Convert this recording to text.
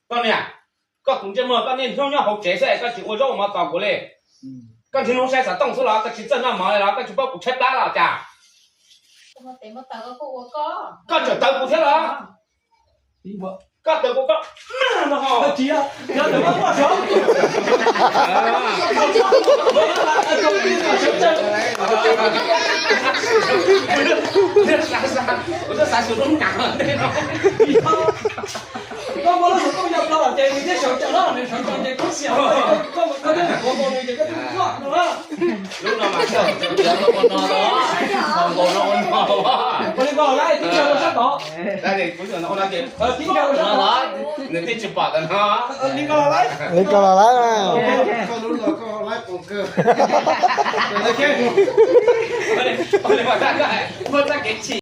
Koj niam, koj tus ntsej muag koj niaj hnub nyob hauv tsev xwb koj tsis ua zaub ua mov tos kuv li. Koj nrhiav hnub saib xov tooj xwb los koj tsis txawj noj mov li los koj tsis paub kuv tshaib plab los cas? Koj tseem tawv kuv thiab los? Koj tawv kuv koj no ho. Kuv twb xav xav, kuv twb xav xav xyuas lub nyam no. Koj muaj lub xov tooj yog plaub ces nws thiaj sawv tsees no, nws sawv tsees ces koj xiam, koj mus koj twb ua nkaus nws ces koj twb tuaj no. Lub no mas sawv tsees ua no los, ua nkaus no ua no. Ua li ko los laib tib co rau sab tod. Kuv ua no ces tib co rau sab tod, nws thiaj tsis pom tau no. Li ko los laib. Li ko los laib. Koj lub no koj laib poos kawg. Ua li mas, muaj txoj kev chim.